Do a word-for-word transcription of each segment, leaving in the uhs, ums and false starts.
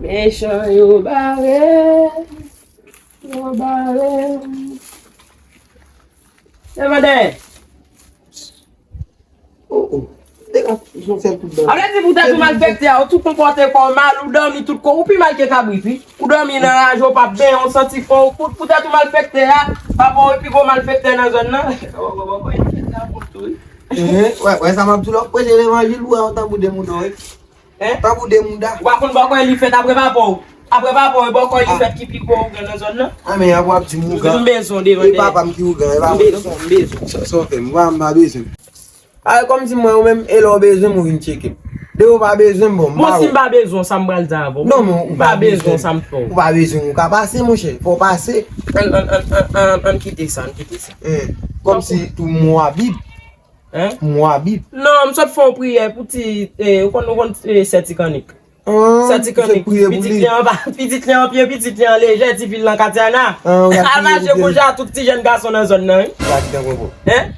Mechan yo bare, yo bare. Leve dèyè. Oh, oh. Degaje yon sèl kout dan. Sa vle di poutèt ou malfektè a, ou tou konpòte kò w mal, ou dòmi tout kò, ou pi mal ke kabrit, wi. Ou dòmi nan raje, ou p ap benyen, ou santi fò, ou kout, poutèt ou malfektè a, papa w pi gwo malfektè nan zòn nan. Ehe, wè, wè sa m ap di w la, w ap preche levanjil, ou wè, w tankou de mouda, wi. Hein? Tankou de mouda. Ou pa konn bò kò li fèt apre papa w. Apre papa w, e bò kò li fèt ki pi gwo ougan nan zòn nan. Ah, men apre w ap di m ougan. M bezwen w devan dèyè. E papa m ki ougan, e pa mwen non. M bezwen, m bezwen. Sa, sa w fè m, m pa, m pa bezwen. A, kòmsi mwen ou menm, e lè w bezwen m, ou vin tcheke m. Depi w pa bezwen m, bon, m ba ou. Bon, si m pa bezwen w, sa m pral di avè w. Non, men ou pa bezwen w, sa m fè w. Ou pa bezwen, ou ka pase, monchè. Fò w pase. Ann, ann, ann, ann, ann, ann kite sa, ann kite sa. Kòmsi tou m wè Bib. Hein? M wè Bib. Non, m sot fè yon priyè pou ti, eh, ou konn, ou konn, eh, sè ti kannik. Sè ti kannik, pitit li anba, pitit li an pye, pitit li an lejè, ti fi l nan Katiana. Al mache kouche a tout ti jèn gason nan zòn nan, wi. Hein?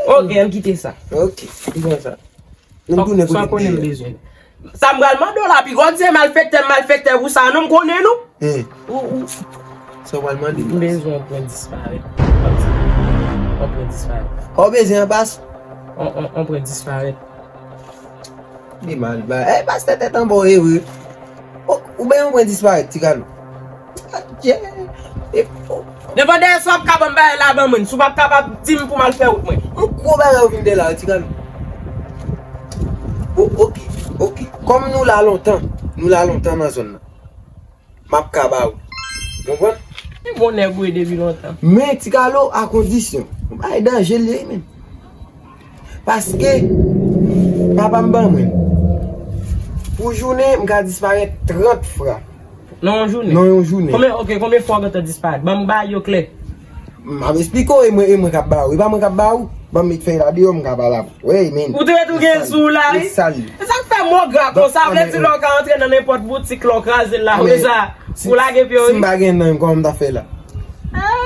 Ok, ann kite sa. Ok, kite sa. Nou tounen kote m te ye. Sa m pral mande w la, piga w di se malfektè, malfektè pou sa, non, m konnen nou. Ou, ou. Sa w pral mande m? M bezwen yon pwen disparèt. Yon pwen disparèt. Ou bezwen yon pas? Yon, yon, yon pwen disparèt. Li mal ba. Eh, pastè tèt anba w, e vre. Ou, ou benyen yon pwen disparèt, ti kalo. Devan dèyè, si w ap ka ban m bagay la, ban mwen. Si w p ap kapab, di m pou m al fè wout mwen. Yon gwo bagay ou vin dèyè la, ti kalo. O, oke, oke. Kòm nou la lontan, nou la lontan nan zòn nan. M ap ka ba ou. Konprann? Se bon nèg ou ye depi lontan. Men, ti kalo, a kondisyon. Yon bagay danje l ye, menm. Paske, papa m ban mwen. Pou jounen, m ka disparèt trant fwa. Nan yon jounen? Nan yon jounen. Konbyen, ok, konbyen fwa w gentan disparèt? Ban m bagay yo klè. M ap esplike w, e mwen, e mwen k ap ba ou. E pa mwen k ap ba ou. Ban m met fèy la deyò, m ka pale avè w. Wey, men. Ou te ret ou gen sou w la, wi. E sa k fè mo gra konsa, vle di lè w ka antre nan nenpòt boutik, lè w kraze l la, ou deja, ou lage pye w, wi. Si m pa gen nan, kòman m ta fè la?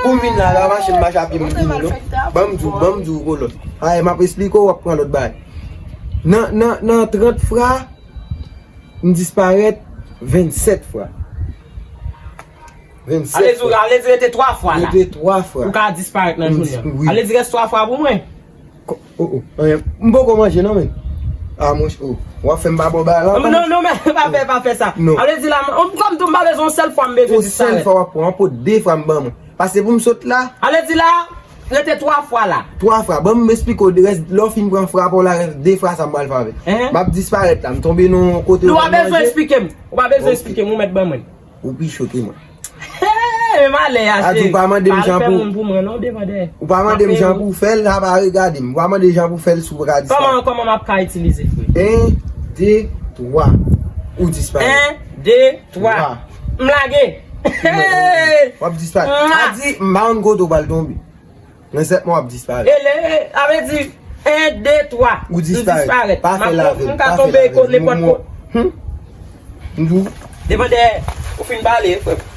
Pou m vin la, la mache m mache a pye m vini, non? Ban m di w, ban m di w, kolòn. Ay, m ap esplike w, w ap pran lòt bagay. Nan, nan, nan trant fwa, m disparèt vennsèt fwa. Vennsèt fwa. Ale di, ale di rete twa fwa la. Rete twa fwa. Ou ka disparèt nan jounen an. Wi. Ale di rès twa fwa pou mwen. Oh, oh, anyen. M poko manje non, men. Ah, monchè, oh. W ap fè m pa ba w bagay la. Non, non, men, pa fè, pa fè sa. Non. Ale di la, m, kòm tou m pa bezwen, yon sèl fwa m bezwen disparèt. Yon sèl fwa w ap pran, w ap pran de fwa m ban mwen. Paske pou m sot la. Ale di la, rete twa fwa la. Twa fwa. Ban m esplike w, de rès, lè w fin pran fwa pa w la, rès de fwa sa m pral fè avè l. M ap disparèt la, m tonbe nan yon kote. Non, ou pa bezwen esplike m. Ou pa bezwen esplike m, ou mèt ban mwen. Ou pi cho ke mwen. Hey, malè a, cheri. Ou pa mande m jan pou. Al fè moun pou mwen, non, devan dèyè. Ou pa mande m jan pou fè l, la pa regade m. Ou pa mande jan pou fè l, si w pa ka disparèt. Kòman, kòman m ap ka itilize, frè? En, de, twa. Ou disparèt. En, de, twa. M lage. Hey! W ap disparèt. A di, m pa konn kote w pral tonbe. Nan sèt mwa w ap disparèt. E le, a vle di, en, de, twa. Ou disparèt. M disparèt. Pa fè l avè m, pa fè l avè m. M ka tonbe nenpòt kote. M di w. Devan dèyè, ou fin pale, frè m.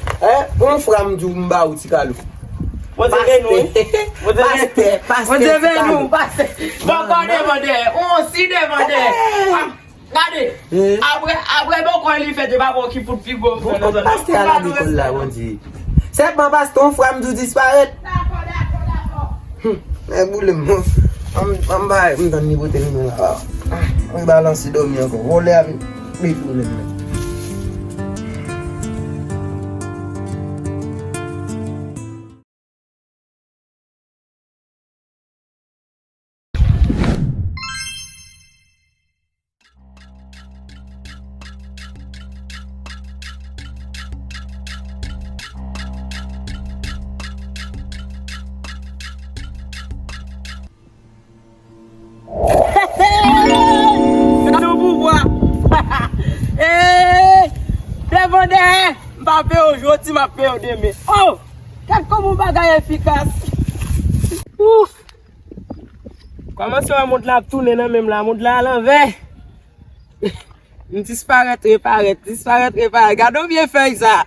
Yon fwa m di w m ba ou ti kalo. Bondye beni w, wi. Bondye beni w. Pastè, pastè, pastè ti kalo. Bòkò devan dèyè, ou osi devan dèyè. Gade, apre, apre bòkò li fè, te pa bon ki fout pi gwo. Bon, pastè a la lekòl la, Bondye. Sèlman pastè, yon fwa m di w disparèt. Dakò, dakò, dakò. Hum, men boule m, non. An, an bay, m tann li pote m la. Mwen balanse dòmi ankò. Vòlè a vin, li tounen. Gade yon pouvwa. Hey! Devan dèyè, m pa peye w jodi, m ap peye w demen. Oh! Gad kòman yon bagay efikas. Ouf! Kòmanse wè mond la ap tounen nan men m la, mond la alanvè. M disparèt, reparèt, disparèt, reparèt. Gade yon vye fèy sa.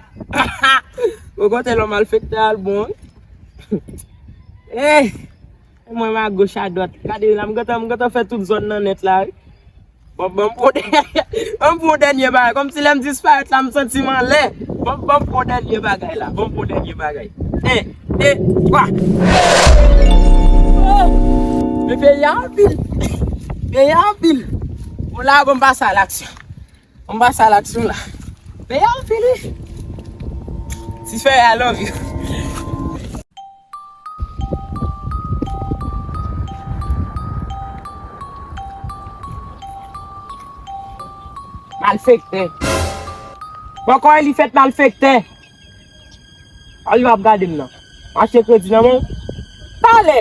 Bon, kote lòm al fèk te al bon. Hey! Mwen m agoch adwat. Gade la, m gentan, m gentan fè tout zòn nan nèt la, wi. Bon, bon, bon, bon, dènye bagay. Kòmsi lè m disparèt la, m santi m anlè. Bon, bon, bon, dènye bagay la. Bon, bon, dènye bagay. En, de, twa. Oh! Men peyi a anpil. Peyi a anpil. Bon, la, bon, m pase a laksyon. Bon, m pase a laksyon la. Peyi a anpil, wi. Ti fè, I love you. Malfektè. Bòkò Elifèt malfektè. A li w ap gade m nan. Mache kredi nan men w. Pale.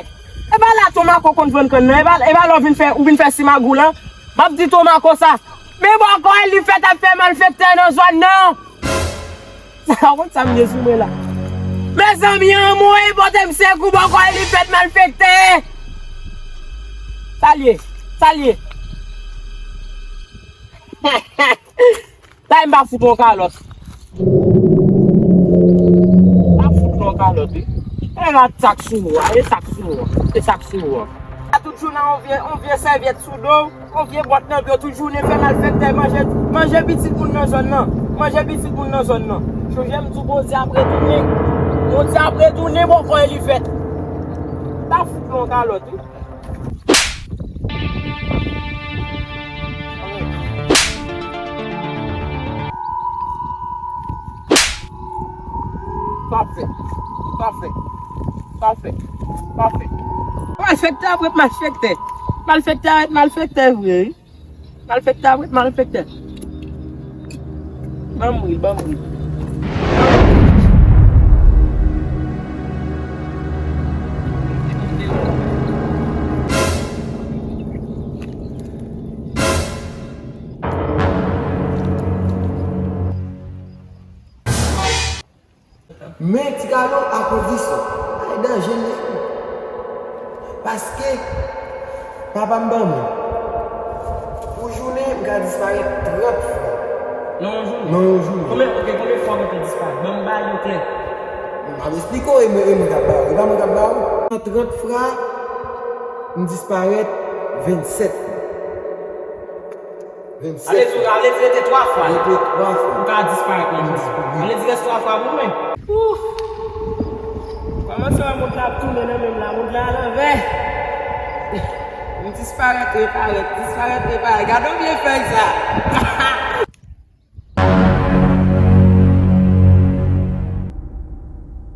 E pa la Tomako konn jwenn kann nan. E pa, e pa la w vin fè, ou vin fè simagou lan. M ap di Tomako sa. Men bòkò Elifèt ap fè malfektè nan zòn nan. Sa w konn sa m ye sou mwen la. Mezanmi, anmwey, pote m sekou, bòkò Elifèt malfektè. Sa l ye? Sa l ye? Sa m pa fout yon kalòt. Pa fout yon kalòt, wi. E rat sak sou ou a, e sak sou ou a, e sak sou ou a. Tout jou nan yon vye, yon vye sèvyèt sou do w. Yon vye bwat nan do, tout jounen fè malfektè, manje, manje pitit moun nan zòn nan. Manje pitit moun nan zòn nan. Chonje m di w Bondye ap retounen. Bondye ap retounen, bòkò Elifèt. Ta fout non kalòt, wi. Pafè. Pafè. Pafè. Pafè. Malfektè ap ret malfektè. Malfektè ap ret malfektè vre, wi. Malfektè ap ret malfektè. Ban m ri, ban m ri. Men ti kalo a kondisyon. Ay danje l ye. Paske papa m ban mwen. Pou jounen, m ka disparèt trant fwa. Nan yon jounen? Nan yon jounen. Konbyen, ok, konbyen fwa mwen te disparèt? Ban m ba yo klè. M ap esplike w, e mwen, e mwen k ap ba w. E pa mwen k ap ba w. Nan trant fwa, m disparèt vennsèt fwa. Vennsenk. Ale di, ale di rete twa fwa. Rete twa fwa. Ou ka disparèt nan jounen. Wi. Ale di rès twa fwa pou mwen. Ouf! Kòman sa mond la ap tounen nan men m la? Mond la alanvè. M disparèt, reparèt, disparèt, reparèt. Gade yon vye fèy sa.